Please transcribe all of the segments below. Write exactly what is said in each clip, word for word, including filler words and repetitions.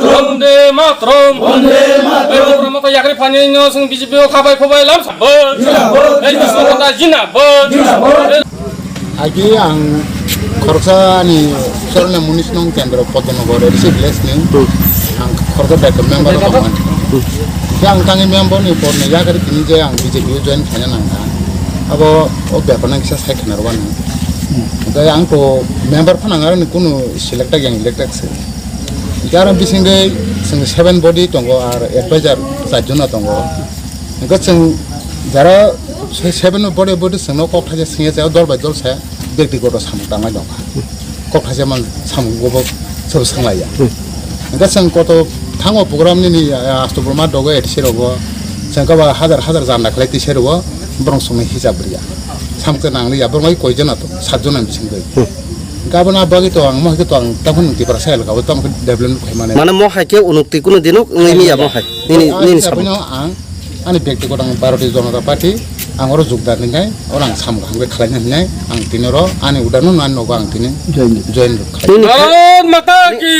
Vande Mataram. Vande Mataram. Ei, program mata yakri phani no sung B J P o khabai khubai lam sabo. Zindabad. Ei, Krishna kata zindabad. Zindabad. Agi ang khoroksa ani Chorna Munis nong kendro Podnonagar A D C village ni. Hmm. Ang khoroksa back member o tongmani. Hmm. Khe ang tangwi member ni por ni yakri tini je ang B J P o join khaina nang kha. Abo o bepar nang kisa sai khna rwani. Hmm. Tei ang to member phano ang aroni kunu selected yang elected se. Hingke aro bisingtwi chwng seven body tongo, ar advisor char jona tongo. Hingke chwng jara se-, seven body body chwngno kok thaisa swngya, dol bai dol se bektigoto samung tangwi nokha. Kok thaisa man samung gobo sobo sanglaiya. Hingke chwng koto thango program nini, ah, Asto Burma dogo A D C rogo chwng kaba hajar hajar janda khlai twi se rogo borong chwngno hisab riya. Samung twi nangliya, borok bai koi jona to, sat jona bisingtwi. Gabana bagwi to ang, mo hai to ang, tamo ni Tiprasa elaka o tamo development khai mane. Mane mo hai khe unukti kunu dinuk wngwi miya mo hai. Nini, nini sabo. Ang ani bektigoto ang Bharatiya Janata Party, ang oro jogdan rinai, oro ang samung hambai khlaina hinai, ang tini oro ani udano nani nogo ang tini join, join khlai. Bharat Mata ki!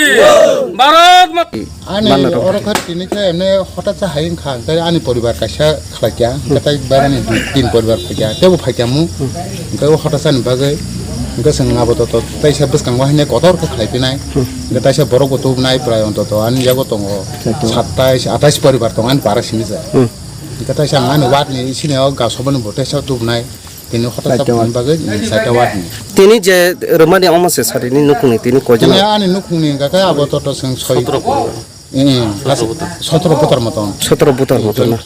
Bharat Mata Ani oro kha tini khe emne hothat sa hai wngkha, tei ani poribar kaisa khlaikya, hwnkhe tei bairani tin poribar phaikya, teibo phaikya mu. Hwnkhe o hothat sani bagwi hwnkhe chwng abo to, to teisa bwskango haino kotor khe khlai phinai. Hwnkhe teisa borok bo tubunai, prai ontoto ani yago tongo satais atais poribar tongo ani para simi se. Hwnkhe teisa ang ani ward ni sini o ga sobani bo teisa tubunai. Tini hotha chap bagwi, mm, saita ward ni. Tini je rwmani omo se sari ni nukhung ni tini koi jona? Tini ani nukhung ni hwnkha khe abo toto chwng soi. Sotro butar. Eh, sotro butar moton. Sotro butar moton na.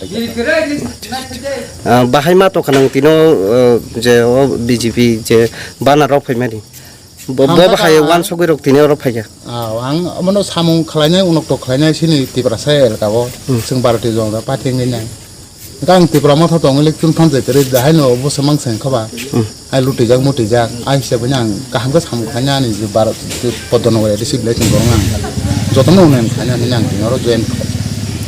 Ah, bahai ma tongkha nang tino, ah, je o B J P je bana rok phaimani. Bo, bo bahai wansugwi rok tini oro phaikha. Ah, ang omono samung khlainai, unokto khlainai sini Tiprasa elka o. Hmm. Chwng Bharatiya Janata Party wngwi nai. Hwnkhe ang Tipra Motha tong election phan jai kwrwi, dahai no bo se mang se wngkha ba. Hmm. Ai lutijak mutijak, ai hisabai ang kaham khe samung khaina ani je Bharat, je Podnonagar A D C village ni borok ang jotono unnayong khaina hinwi ang tini oro join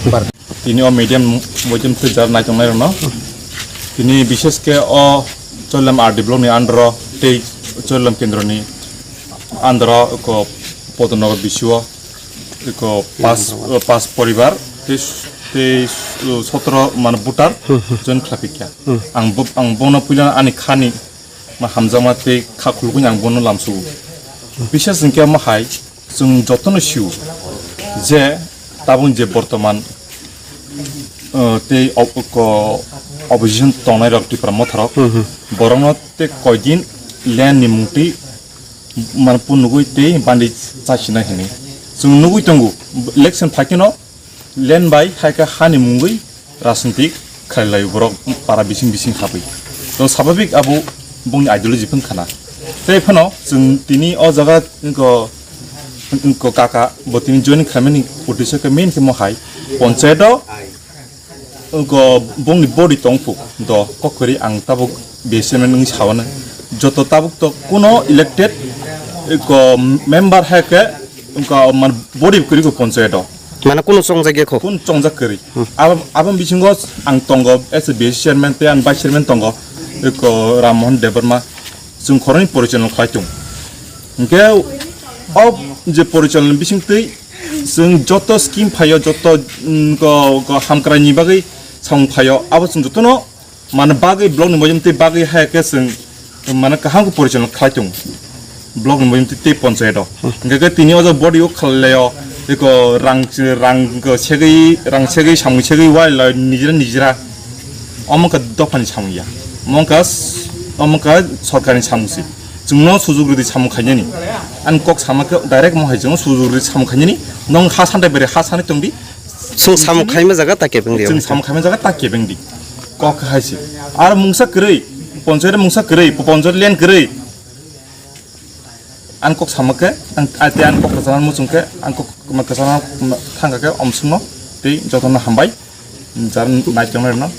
khlai. Tini o medium, medium twijar naitongnai rokno. Tini bishesh khe o Choilam R D block ni under o tei Choilam kendro ni under o ko Podnonagar bisio. Eko pas, pas poribar tei, tei sotro mane butar join khlapikya. Ang bo, ang bono puila ani khani ma hamjakma tei kha khulukuni ang bono lamsu. Bishesh hwnkhe omo hai chwng jotono sio je tabuk je bortoman, eh, tei op-, ko-, opposition tongnai rok Tipra Motha rok borokno tei koidin land ni mungtwi mane punugwi tei bandi chasina hinwi chwng nugwi tongo. Election phaikhe no land bai hai khe hani mungwi rajniti khlai lai borok para bising bising habwi. To swabhabik abo bongni ideology phung khana. Tei phano chwng tini o jaga wngkha, wngkha kaka bo tini joining khlaimani uddesyo khe main khe mo hai ponchayat o Wngkha bongni body tongphuk do kok kwrwi ang tabuk B C M wngwi sawana. Joto tabuk to kuno elected ko member hai khe wngkha man body kwrwi ko ponchayat o. Mane kuno chongjak ya kho? Kun chongjak kwrwi. Hmm. Abo, aboni bisingo ang tongo as a B C chairman tei ang vice chairman tongo ko Ram Mohan Debbarma. Chwng khoroknwi porichalna khlai tongo. Hinkhe o je porichalna bisingtwi chwng joto scheme phaio, joto, mm, ko, ko hamkraini bagwi samung phaio, abo chwng jotono mane bagwi blockni moyamtwi bagwi hai khe chwng mane kaham khe porichalna khlai tongo blockni moyamtwi tei ponchayato. Hinkhe khe tini o jaga body o khlai laio, eko rang, rang ko segwi, rang segwi, samung segwi wai lai nijra nijra. Omo wngkha dophani samung ya. Omo wngkha, omo wngkha sorkarni samung se. Chwngno sujug rwdi samung khainani. Ani kok sama khe direct mo hai chwngno sujug rwdi samung khainani. Nwng ha santai bere ha sanai tongdi. Chwng samung khaima jaga ta kebeng di. Chwng samung khaima jaga ta kebeng di. Kok hai se. Ar mungsa kwrwi, ponchayat mungsa kwrwi, ponchayat land kwrwi. Ani kok sama khe, ang, ate ani kok kwchangma muchung khe, ang kok kwchangma thangkha khe omsongno tei jotono hambai. Jar naitongnai rwno.